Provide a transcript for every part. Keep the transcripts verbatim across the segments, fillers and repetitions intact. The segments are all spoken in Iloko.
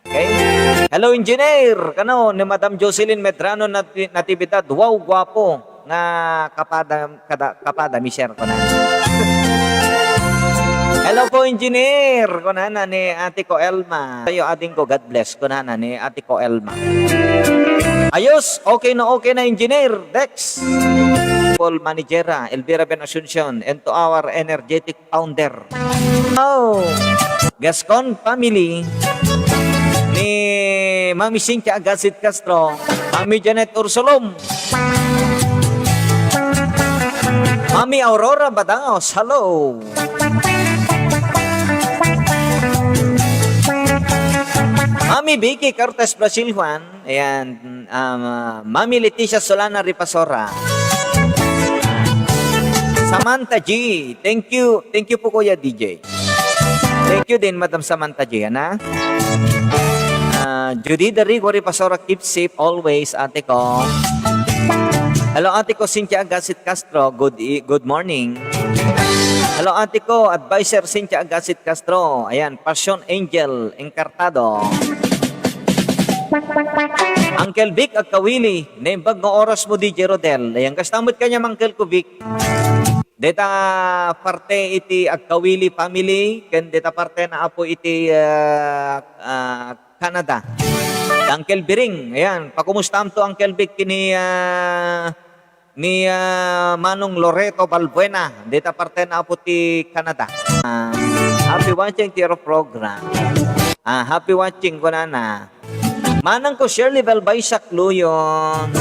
Okay? Hello, engineer! Kano, ni Madam Jocelyn Medrano Nati-, Natividad. Wow, guapo nga kapada, kada, kapada, mister, kunan. Hello po, engineer! Kunana ni ate ko Elma. Sa'yo, ading ko, God bless. Kunana ni ate ko Elma. Ayos, okay na okay na, engineer. Dex. Paul Manigera, Elvira Ben Asuncion, and to our energetic founder. Oh, Gascon family ni Mami Cynthia Agasit Castro, Mami Janet Ursulom, Mami Aurora Badaos, hello. Mami Vicky Cortez Brasil Juan, ayan, um, uh, Mami Leticia Solana Ripasora. Samantha G, thank you, thank you po, Kuya D J. Thank you din, Madam Samantha G, ana. Ah, Judy Darigo Ripasora, keep safe always, ate ko. Hello, ate ko, Cynthia Agasit Castro, good e-, good morning. Hello, ate ko, adviser Cynthia Agasit Castro. Ayan, Passion Angel Encartado. Uncle Vic Agkawili, naimbag nga oras mo, D J Rodel. Ayan, kasta met kaniam, Uncle ko, Vic. Deta parte iti Agkawili family, ken deta parte na apo iti, ah, ah, Canada. Uncle Biring, ayan, pakumustaam to, Uncle Vic, kini, ah, ni, ah, Manong Loreto Balbuena, dita parte na apo ti Canada. Ah, happy watching ti iro program. Ah, happy watching, kunana. Manang ko Shirley Balbaysak Luyon.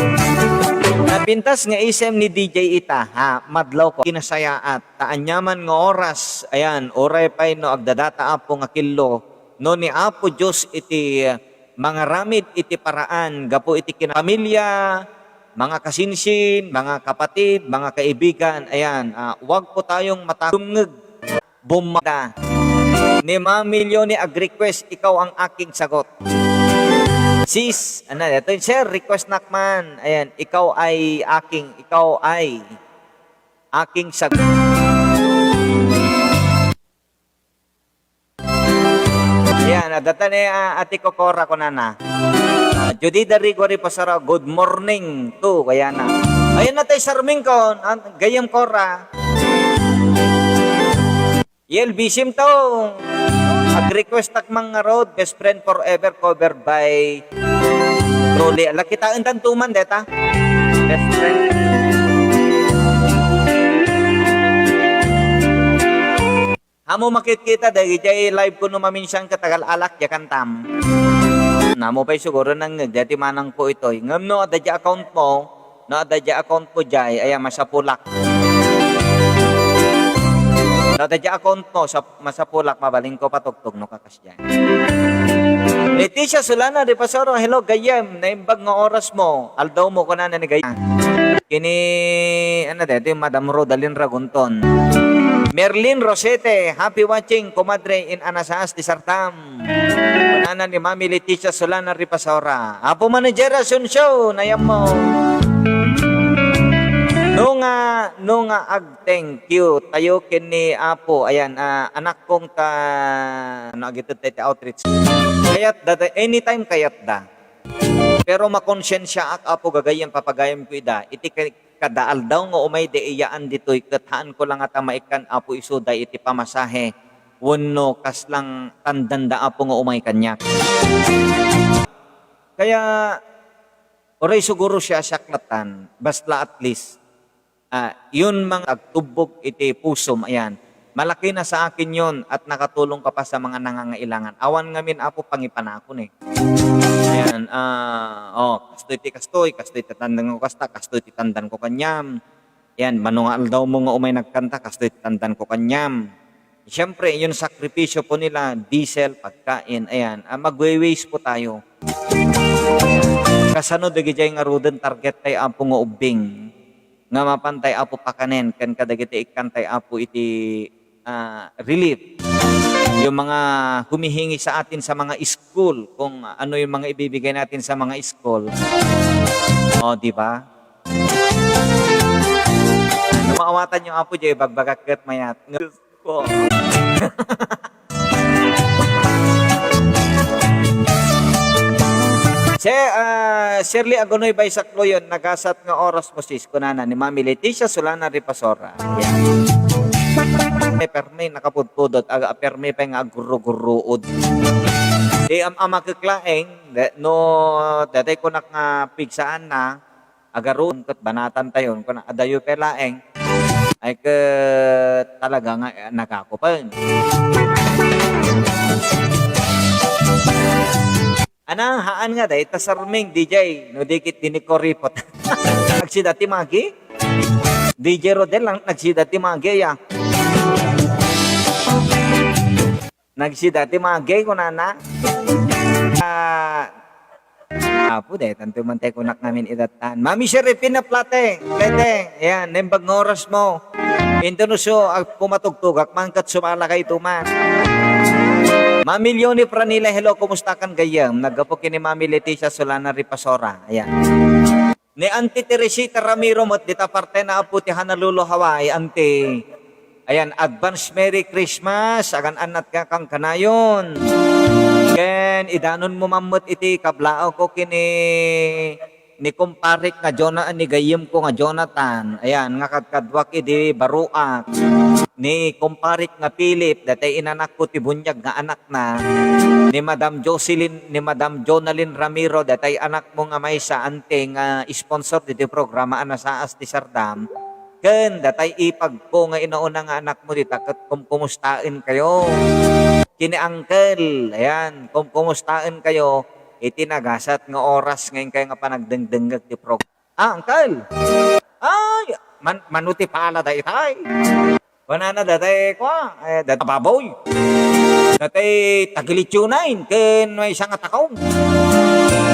Napintas nga isem ni D J ita, ha, madlaw ko. Kinasayaat, ta aniaman nga oras, ayan, uray pay no agdadata apo nga killo, no ni Apo Dios iti mangaramid iti paraan gapu iti kina-, pamilya, mga kasinsin, mga kapatid, mga kaibigan, ayan, ah, wag po tayong matagumngeg. Bumada. Ni Mami Leonie ag-request, "Ikaw ang aking sagot." Sis, ano, ito yung sir, request nakman. Ayan, "Ikaw ay aking, ikaw ay aking sagot." Ayan, adda ta ni, ah, Ate Kokora kunana. Ah, Judy Darigo Ripasora, good morning to, kayana. Ayan na tayo, Sarming ko, ah, gayam Kora. Yel, bisim to. Ag-request tak mang road, best friend forever, covered by Truly. Ala, kitaen tan tuman, deta. Best friend. Amo makitkita, dagiti live ko no maminsan katagal alak, ya kantam. Namo pay siguro nang dati manang ko itoy. Ngem no, adda di account mo, no, adda di account mo, jay, aya, masapulak. No, adda di account mo, sa, masapulak, mabalin ko patugtog, no, kakas Leticia Solana de Pasoro, hello, gayyem. Naimbag nga oras mo. Aldaw mo, kunana ni gayyem. Kini, ano, dito yung Madam Rodalyn Ragunton. Merlin Rosete, happy watching, kumadre, in Anasas, ti Sartam. Kunana ni Mami Leticia Solana Ripasora. Apo Manager Asuncion, ayan mo. No nga, no nga ag- Thank you. Tayo ken ni Apo. Ayan, ah, anak kong ta-, ano, agited tayo ti outreach. Kayat da, anytime kayat da. Pero makonsyensyaak, Apo, gagayyem, papagayem ko ida. Iti ka-, kada aldaw nga umay, di iyaan ditoy, ket haan ko lang ata maikkan, Apo, isu da iti pamasahe. Wenno, kaslang tandanda, Apo, nga umay kaniak. Kaya, uray siguro siya siak latan, basta at least, Ah, yun mang agtubbog iti pusom, ayan. Malaki na sa akin yun at nakatulong ka pa sa mga nangangailangan. Awan ngamin, Apo, pangipanakon eh. Ayan, ah, oh, kastoy ti kastoy, kastoy ti tandan ko kasta, kastoy ti tandan ko kaniam. Ayan, mano nga aldaw mo nga umay nagkanta, kastoy ti tandan ko kaniam. Siyempre, yung sakripisyo po nila, diesel, pagkain, ayan, ah, magwe-waste po tayo. Kasano dagiti ngaruden target tayo, Apo, nga ubbing? Nga mapan tayo, Apo, pakanen, ken kadagiti ikkan tayo, Apo, iti, ah, relief. Yung mga humihingi sa atin sa mga school, kung ano yung mga ibibigay natin sa mga school. O, di ba? Maawatan yung Apo, di, bagbagak ket mayat. Po. Se, ah, Shirley Agonoy Baysakloyon, nagasat nga oras mo, sis, kunana ni Mami Leticia Solana Ripasora. Yan. Permi, permi, nakapudpudot, aga, permi pay nga agurrugurruod. Di am-, amakek laeng, de-, no, dati kunak nga pigsaan na, agaruon ket banatan tayon, kuna, adayo pay laeng, ay ket talaga nga, eh, nagakupen. Ana, haan nga, dayta Sarming, D J, no di ket di ni Koripot. Nagsida ti magi? D J Rodel lang, nagsida ti magi, ya. Nagsida ti magi, kunana. Ah, Apo, daytan to man tayo kunak ngamin idatan. Mami Sherifina Plate, Plete, yan, naimbag nga oras mo. Into no so, ag-, pumatugtugak man ket sumala kayo to man. Mami Leonie Pranila, hello, kumusta kan gayyem? Naggapu kini Mami Leticia Solana Ripasora. Ayan. Ni Auntie Teresita Ramiro met dita parte na Apo ti Honolulu, Hawaii, Auntie. Ayan, advance Merry Christmas, agan-annat nga kan kanayon. Ken idanon mo man met iti kablaaw ko kini ni kumparik nga Jona-, ni gayyem ko nga Jonathan. Ayan, nga kadkaduak idi baruak. Ni kumparik nga Philip, datay inanakko ti bunyag nga anak na ni Madam Jocelyn, ni Madam Jonalyn Ramiro, datay anakmo nga maysa, Auntie, nga sponsor diti programa a nasaas ti sardam, ken datay ipagko nga inauna nga anakmo dita ket kumkumustaen kayo. Kini Uncle, ayan, kumkumustaen kayo iti nagasat nga oras nga inkayo nga panagdengdengngeg ti programa. Ah, Uncle. Ay, man-, mano ti pala daytay. Kunana datay, kua, eh, datay baboy. Datay tagilitsunain, ken maysa nga takong.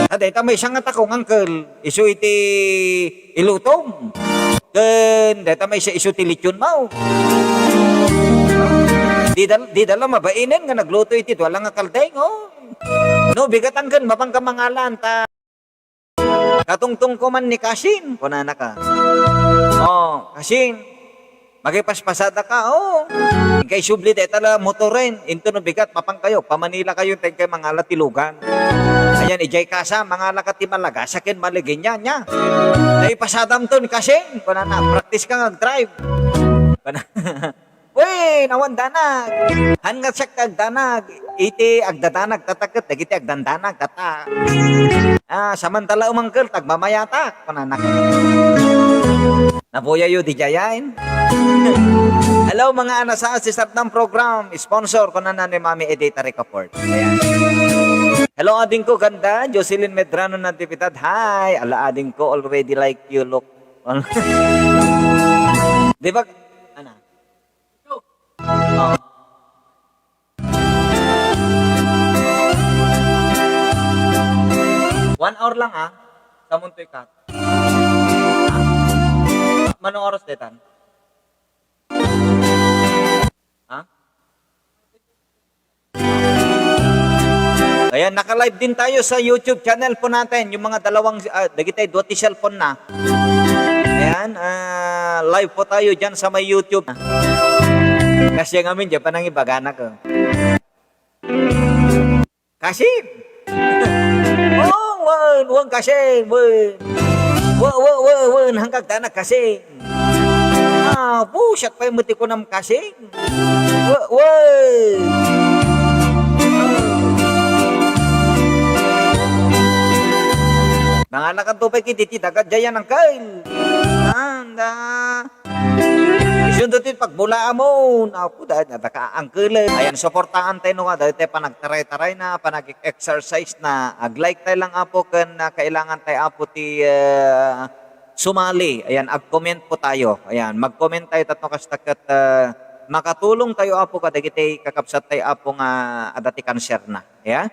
Ah, dayta maysa nga takong, Uncle. Isu iti ilutom. Ken dayta maysa isu ti litson mo. Di dal-, di dala mabainen nga nagluto iti dua lang nga kaldeng, oh. No, bigat, Uncle, mapang ka mangalan, ta Katungtong ko man ni Kasin, kunana ka. Oh, Kasin, makipaspasada ka, oh. Inkay subli dayta la motoren, into no bigat, mapang kayo, pa-Manila kayo, intay kay mangala ti lugan. Ayan, ijay kasa, mangala ka ti Malaga, sakin Maliginya, nya. Tay pasadam to ni Kasin, kunana, practice ka nga drive. Kunana, Uy, nawan danag. Han nga siak ti agdanag. Iti agdadanag, tatta ket dagiti agdandanag, tatta. Ah, samantala umangkel, tagmamayatak, kunana. Nabuyayo di jayain. Hello, mga anasa, si Sardam Program, sponsor, kunana ni Mami Edita Ricafort. Ayan. Hello, ading ko, ganda, Jocelyn Medrano Natividad. Hi, ala, ading ko, already like you, look. Di ba, ana? Oh. One hour lang, ah. Samuntoy ka. Manong oras detan? Ha? Ayan, naka-live din tayo sa YouTube channel po natin. Yung mga dalawang, ah, dagitay, dua ti cellphone na. Ayan, ah, live po tayo dyan sa may YouTube. Kasi ngamin, dyan pa nang ibagana ko. Kasin! Oh, wen, wen, kasin, wen. Wen, wen, wen, wen, hangkag tanag kasin. Ah, pusat pay met ti kunam kasin. Wa-, wa-. Nangalakan to pay kiti ti daga jayan ang kail. Anda. Isunod ti pagbulaamon. Apo, dahil nga daka angkelen. Ayan, suportaan tayo nga dahil tayo panagtaray-taray na, panag-exercise na. Ag-like tayo lang, Apo, ken, ah, kailangan tayo, Apo, ti, ah, sumali. Ayan, ag-comment po tayo. Ayan, mag-comment tayo tapno kasta ket, ah, makatulong tayo, Apo, kadagiti kakabsat tayo, Apo, nga adda ti cancer na. Yeah?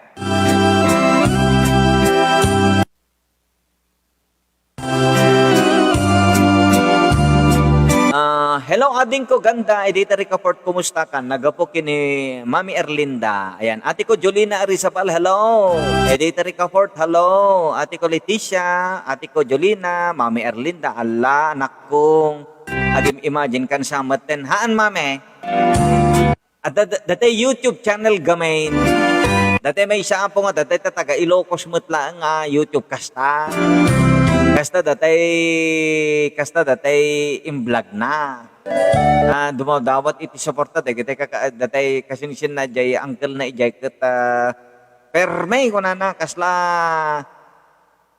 Ah, hello, ading ko, ganda. Edita Ricafort, kumusta ka? Nagapu kini Mami Erlinda. Ayan, ate ko Jolina Arizabal, hello. Edita Ricafort, hello. Ate ko Leticia, ate ko Jolina, Mami Erlinda, ala, anak kong. Agim-imagine kan sa maten. Haan, Mami? At dat-, datay YouTube channel gamin. Dati maysa, Apo, nga dati ta taga Ilocos met laeng nga YouTube kasta. Kasta dati, kasta dati imblog na. Ah, dumadawat iti suporta dagiti kaka-, dati kasinsinna jay uncle na ijay ket, ah, permi kunana kasla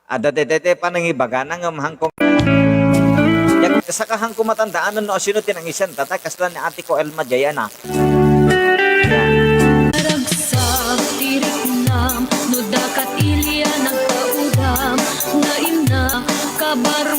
Adda daytoy panangibagana ngem haanko, yak-, saka haanko matandaan no asino ti nangisan, ta kasla ni Ate ko Elma jay anak. Naragsak ti riknam, no dakat ilian nagpaudam, nga inna kabar-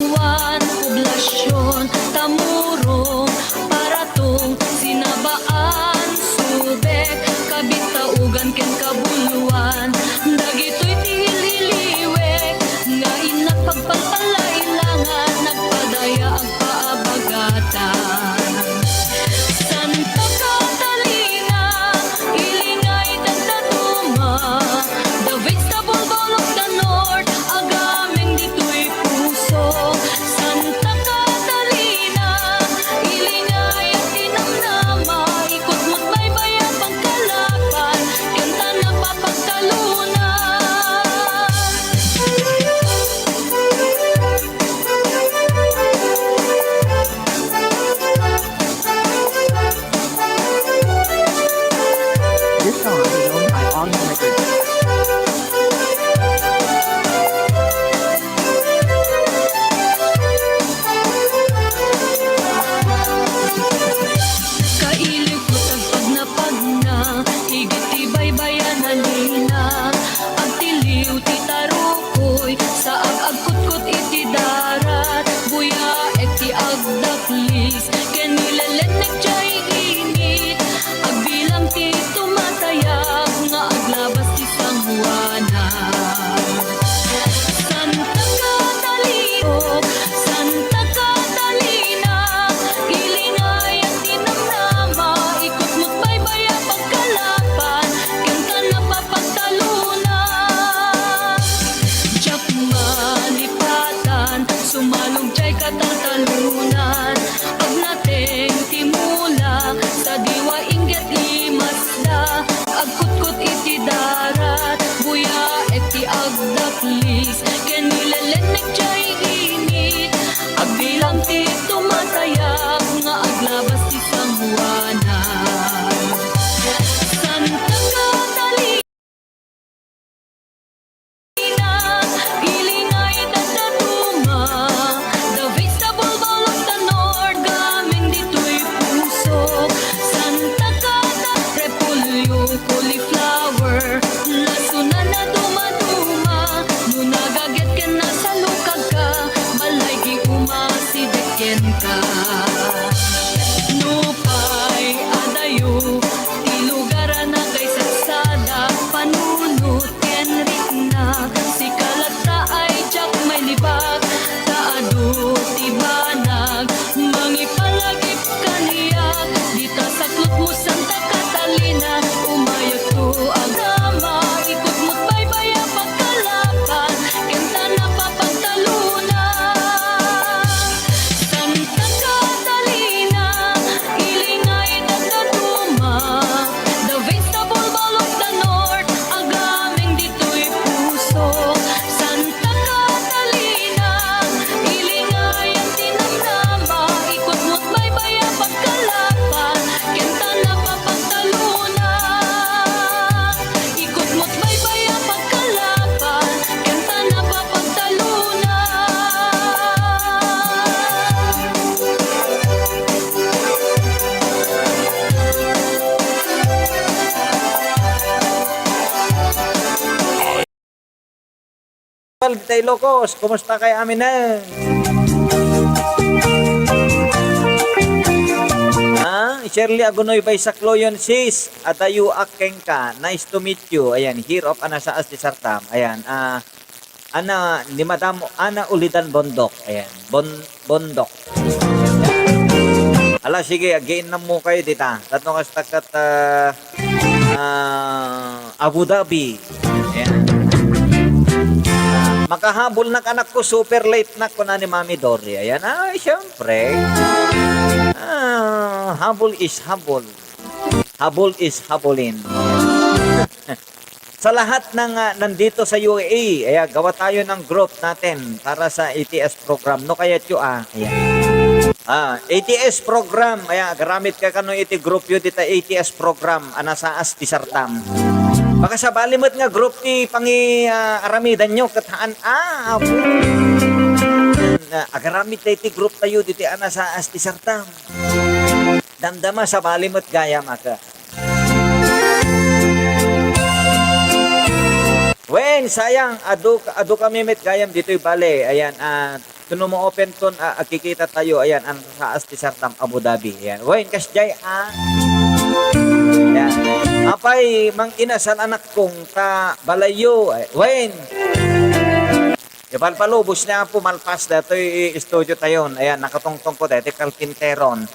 Wan, Poblacion, Tamurong, Paratong, Sinabaan, Subec, Kabitaugan ken Cabuluan. Dagitoy ti ililiwek nga innak pagpalpalailangan, nagpadaya agpaabagatan. Santa Catalina, Ilingay, Tagdaduma, the vegetable bowl of the north, agameng ditoy puso. Santa Catalina, Ilingay a tinamnama, ikutmo't baybay a pagkalapan, ken ta napapagtalunan. This song is owned by Audio Records. Kailiw ko ti agpagnapagna, igid ti baybay a nalina, agtiliw ti tarukoy, saag agkutkot iti darat, buyaek ti agdaklis, ken ni lelennek jay init, agbilang ti tumatayab nga aglabas ti sangoanan. Santa Catalina, Santa Catalina, Ilingay a tinamnama, ikutmo't baybay a pagkalapan, ken ta napapagtalunan. Diak malipatan, sumalog jay kataltalunan, agnateng ti mula, sadiwa inggit imasda, agkutkot iti darat, buyaek ti agdaklis, ken ni lelennek jay init, agbilang ti tumatayab nga aglabas ti sangoanan. Santa Catalina, Ilingay, Tagdaduma, the vegetable bowl of the north, agameng ditoy puso. Santa Cata, repolyo, cauliflower, nasona, nadumaduma, no nagaget ken nasalukagka, balay ti umasideg kenka. Nupay adayo ti lugar a nakaisagsadak, panunot ken rikna, sika latta ay diak mailibak, ta adu ti banag, mangipalagip kaniak, dita saklotmo Santa Catalina, umayakto agama, ikutmo't baybay a pagkalapan, ken ta napapagtalunan. Santa Catalina, Ilingay, Tagdaduma, the vegetable bowl of the north, agameng ditoy puso. Santa Catalina, Ilingay a tinamnama, ikutmo't baybay a pagkalapan, ken ta napapagtalunan. Ikutmo't baybay a pagkalapan, ken ta napapagtalunan. Tay Locos, kumusta kay aminen? Ah, Shirley Agunoy by Sakloyon, sis, adayo ak kenka. Nice to meet you. Ayan, here of Anasaas ti Sartam. Ayan, ah, Ana, ni Madam Ana Ulidan Bondok. Ayan, Bon-, Bondok. Ala, sige, agiinnam mo kayo dita. Tatno kasta kat, ah, ah, Abu Dhabi. Ayan. Ah, makahabol nak, anak ko, super late nak, kuna ni Mami Dory. Ayan, ay, syempre. Ah, habol is habol. Habol is habolin. Sa lahat ng, ah, nandito sa U A E, ayan, gawa tayo ng group natin para sa A T S program. No kayatyo, ah, ayan. Ah, A T S program, ayan, agaramid kayo kano iti group yo dita A T S program, a nasaas ti Sardam. Baka sabali met nga group ti pangi, ah, aramidan nyo, ket haan, ah, apo. Ah, agaramid tayo ti group tayo diti a nasaas ti Sardam. Damdama, sabali met gayam, aka. Wen, sayang, adu, adu kami met gayam ditoy bale. Ayan, ah, kuno mo-open ton, ah, agkikita tayo. Ayan, a nasaas ti Sardam Abu Dhabi. Ayan. Wen, kasjay, ah. Ayan. Apay, mang inasal anak kong ta balayo. Ay, wen. Ipalpalubos ni Apo Malpas datoy studio tayon. Ayan, nakatungtong ko daytoy kalpinteron.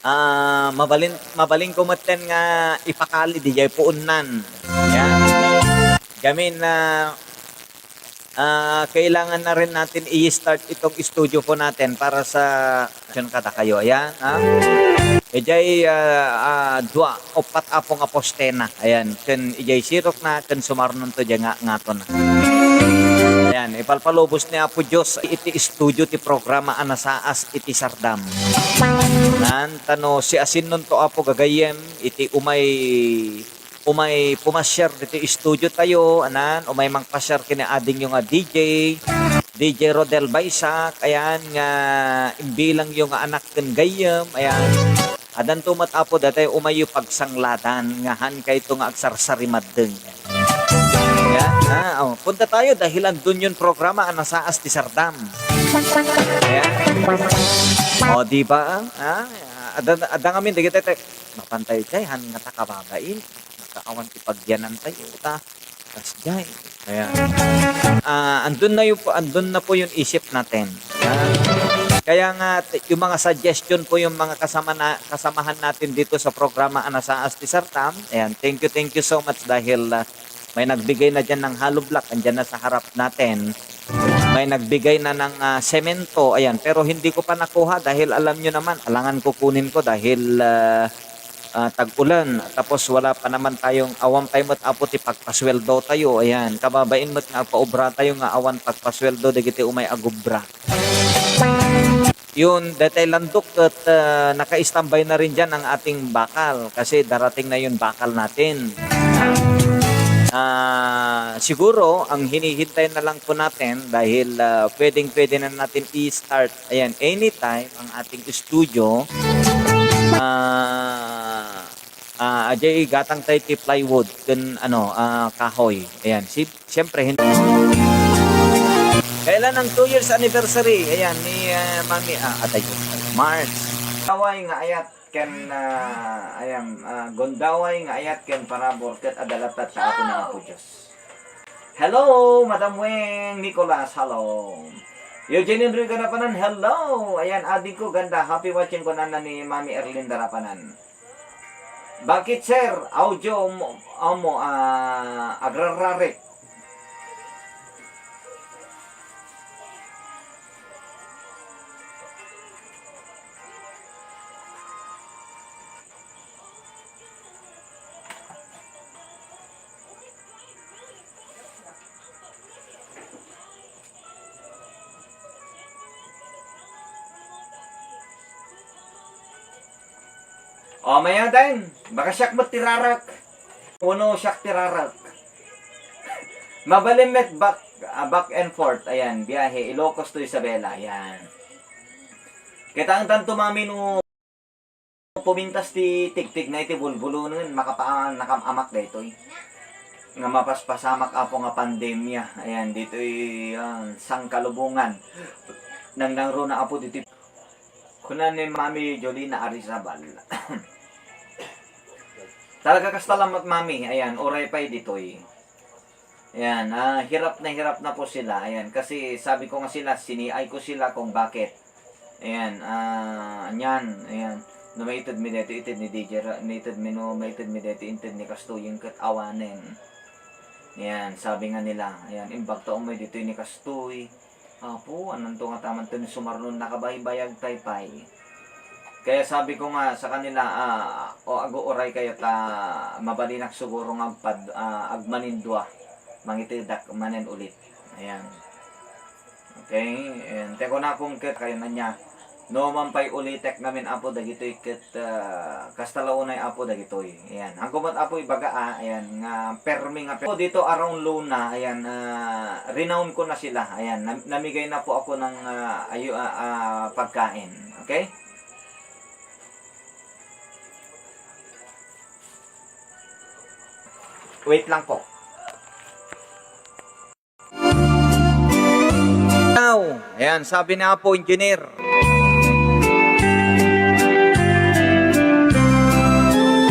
Ah, mabalin, mabalin ko metten nga ipakali diay puonnan. Ayan. Gamin na, ah, kailangan na rin natin i-start itong studio po natin para sa action kada kayo. Ayan, ha? Ijay, ah, ah, dua, upat apo nga postena. Ayan, ken ijay sirok na, ken sumarnon to diay nga, ngato na. Ayan, ipalpalubos ni Apo Dios iti studio ti programa a nasaas iti Sardam. Nan, tano si asinnon to Apo gagayem, iti umay, umay pumasyar diti studio tayo, anan, umay mangpasyar kini adingyo nga D J, D J Rodel Baisak, ayan, nga imbilang yo nga anak ken gayyem, ayan. Adanto met, Apo, datay umayyo pagsangladan nga haan kayto nga agsarsarimaddeng. Ayan, ah, oh, punta tayo dahil andun yung programa a nasaas ti Sardam. Ayan. O, di ba? Ah, adda, adda ngamin, dagiti te-, mapantay jay, han nga ta kababain. Nakaawan ti pagyanan tayo, ta. Kasjay. Ayan. Ah, andun na yung, andun na po yung isip natin. Ah, kaya nga, t-, yung mga suggestion po, yung mga kasama na, kasamahan natin dito sa programa, Anasaas ti Sartam. Ayan, thank you, thank you so much dahil, ah, may nagbigay na dyan ng hollow block, andyan na sa harap natin. May nagbigay na ng, ah, semento, ayan. Pero hindi ko pa nakuha dahil alam nyo naman, alangan kukunin ko dahil, ah, ah, tag-ulan. Tapos wala pa naman tayong, awan pay met, Apo, ti pagpasweldo tayo. Ayan, kababain met nga agpaobra tayo nga awan pagpasweldo dagiti umay agubra. Yun, detay landok ket, ah, naka-standby na rin dyan ang ating bakal kasi darating na yung bakal natin. Ah, siguro, ang hinihintay na lang po natin dahil, ah, pwedeng-pwede na natin i-start, ayan, anytime ang ating studio. Ah, ah, ajay gatang tayo ti plywood ken, ano, ah, kahoy. Ayan, si-, siyempre, hin-, kailan ang two years anniversary? Ayan, ni, ah, Mami, ah, atay, March. Away nga ayat ken, ah, ayan, ah, gundaway nga ayat ken parabur ket adda latta ta Apo nga Apo Dios. Hello, Madam Weng Nicolas, hello. Eugene Enrico Rapanan, hello. Ayan, ading ko ganda, happy watching ko nana ni Mami Erlinda Rapanan. Bakit, sir? Audio mo, amo, ah, agrararik. O, mayaten, baka siak met ti rarak. Uno siak ti rarak. Mabalin met back, ah, back and forth. Ayan, biyahe, Ilocos to Isabela. Ayan. Kita ang tanto, mami, no pumintas ti tigtig na iti bulbulongen, makapaan, nakam-amak daytoy. Nga mapaspasamak, Apo, nga pandemya. Ayan, ditoy, ah, sangkalubongan. Nangnangruna, Apo, ditoy. Kuna ni Mami Jolina Arizabal. Talaga kasta lamat, Mami. Ayan, uray pay ditoy. Ayan, ah, hirap na hirap na po sila. Ayan, kasi sabi ko nga sila, siniay ko sila kung bakit. Ayan, ah, anyan, ayan. No maited mi dito, ited ni D J Ra-, maited mi, no maited mi dito, inted ni Kastoy, yung kat awanen. Ayan, sabi nga nila, ayan, imbag ta umay dito ni Kastoy. Apo, ananto nga taman ten sumarnon nakabaybayag tay pay. Kaya sabi ko nga sa kanila, ah, "O, aguray kayo ta mabalinak siguro nga agpad-, ah, agmanindua, mangitedak manen ulit." Ayan. Okay? Ayan. Teko na kung ket kayo na niya. No, man pay ulitek namin, Apo, dagitoy ket, ah, kasta la unay, Apo, dagitoy. Ayan. Hangko met, Apo, ibaga, ah, ayan, nga permi nga per-, dito around Luna, ayan, ah, renown ko na sila. Ayan, nam-, namigay na po ako ng, ah, ayu-, ah, ah, pagkain. Okay? Wait lang po. Now, ayan, sabi ni Apo Engineer.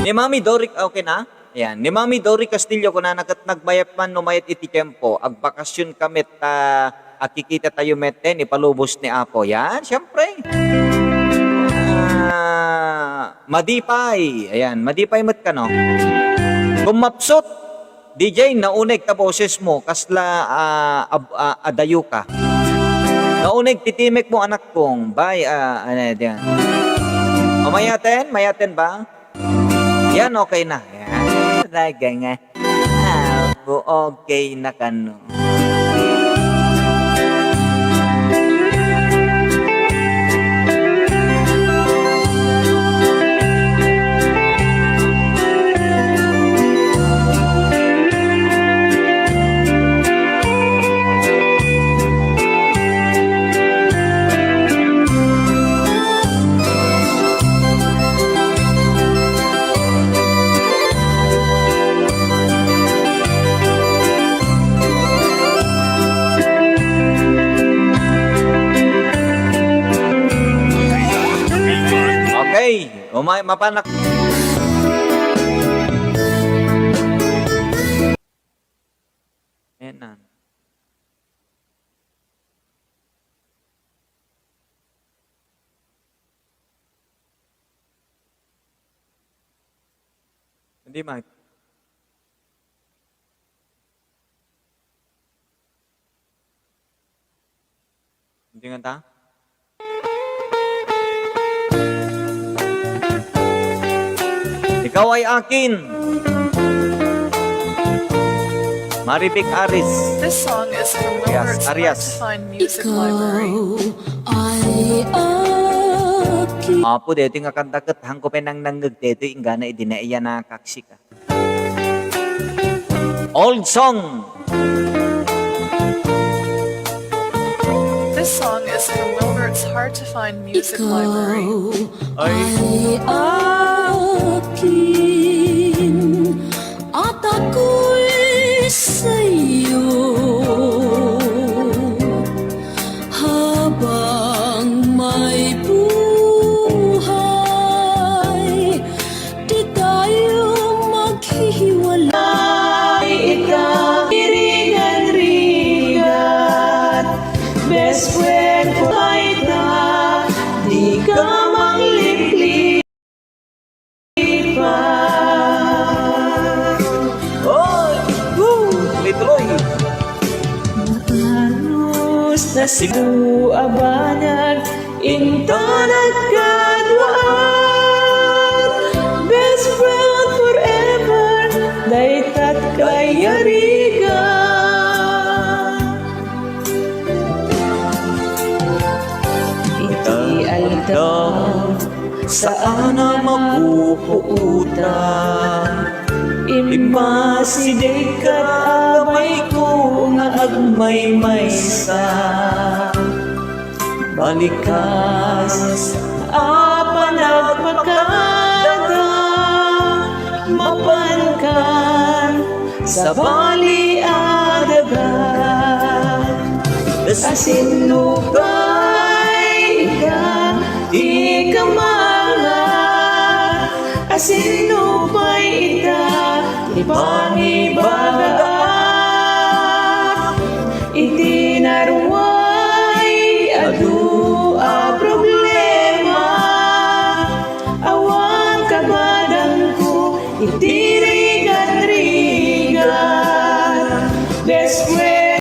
Ni Mami Doric, okay na? Ayan, ni Mami Doric Castillo, kunana ket nagmayat man no mayat iti tiempo, agbakasyon kami ta akikita tayo met, eh, ni palubos ni Apo. Yan, siyempre. Ah, madipay. Ayan, madipay met kano. Kung mapsot, D J, nauneg ta boses mo, kasla, ah, ab-, ah, adayo ka. Nauneg titimek mo, anak kong. Bay, ah, ano, diyan. O, mayaten? Mayaten ba? Yan, okay na. Yan. Talaga nga. Ah, okay na kano. Okay, umay, mapanak. Ayan na. Hindi, Mike. Hindi nga ta? Ikaw ay akin. Maribik Aris. This song is from Arias, Wilbert's Arias. Hard to Find Music Library. Ikaw ay akin. Apo, deti nga kanta ket hangko pay nangnangngeg deti, inggana idi na iya nakaksika. Old song. This song is from Wilbert's Hard to Find Music Library. Ikaw ay akin at ako'y sa'yo. Habang may buhay, di tayo maghihiwalay. Ikaw, irigan-rigat, best friend ko ay ta, di ka manglipli. Oy! Woo! Tuloy-tuloy. Maanus na siku a banag, inta nagkaduaan. Best friend forever, daytat kayarigan. Iti aldaw, saan a mapupuotan. Immasideg ket abayko nga agmaymaysa. Balikas a panagpakada, mapankan sabali a daga. Asin lupa